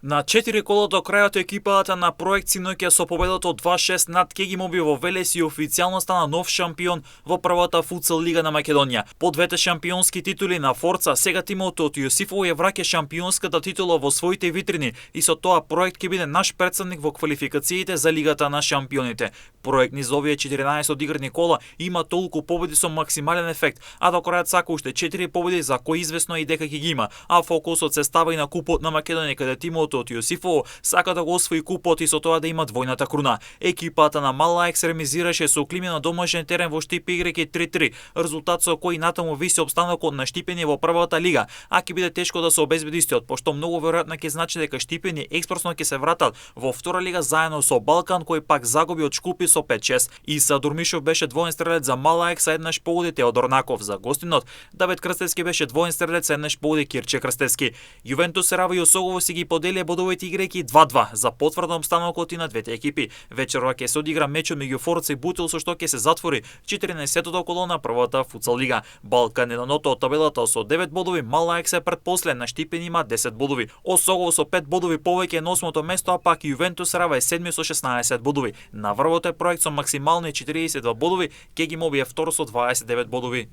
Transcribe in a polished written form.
На 4 кола до крајот екипата на проект Синоќа со победата од 2-6 над Кегимоби во Велес и официјално стана нов шампион во првата футсал лига на Македонија. По двете шампионски титули на Форца, сега тимот од Јосифово ја враќа шампионската титула во своите витрини и со тоа проект ќе биде наш претставник во квалификациите за лигата на шампионите. Проект низ овие 14 одиграни кола има толку победи со максимален ефект, а до крајот сака уште 4 победи за кои известно и дека ќе ги има, а фокусот се става и на купот на Македонија каде тимот од Јосифово сака да го освои купот и со тоа да има двојната круна. Екипата на Мала Екс ремизираше со Климе на домашен терен во Штипе играјќи 3-3, резултат со кој натаму виси опстанокот на Штипени во првата лига, а ќе биде тешко да се обезбеди истиот, пошто многу веројатно ќе значи дека Штипени експресно ќе се вратат во втора лига заедно со Балкан кој пак загуби од Шкупи со 5-6. Иса Дурмишов беше двоен стрелец за Мала Екс, а еднаш погоди Теодор Наков. За гостинот Давид Крстевски беше двоен стрелец, а еднаш погоди Кирче Крстевски. Јувентус Сараво и Осогово си ги поделија бодовите играјќи 2-2 за потврда обстанокот и на двете екипи. Вечерва ќе се одигра мечот меѓу Форца и Бутил со што ќе се затвори 14-тото коло на првата футсал лига. Балкан е на ното од табелата со 9 бодови, Мала Екс е предпоследен, на Штипен има 10 бодови. Осогово со 5 бодови повеќе на 8-то место, а пак Јувентус Сараво е 7 со 16 бодови. На врвот е проект со максимални 42 бодови, Кегимоби е второ со 29 бодови.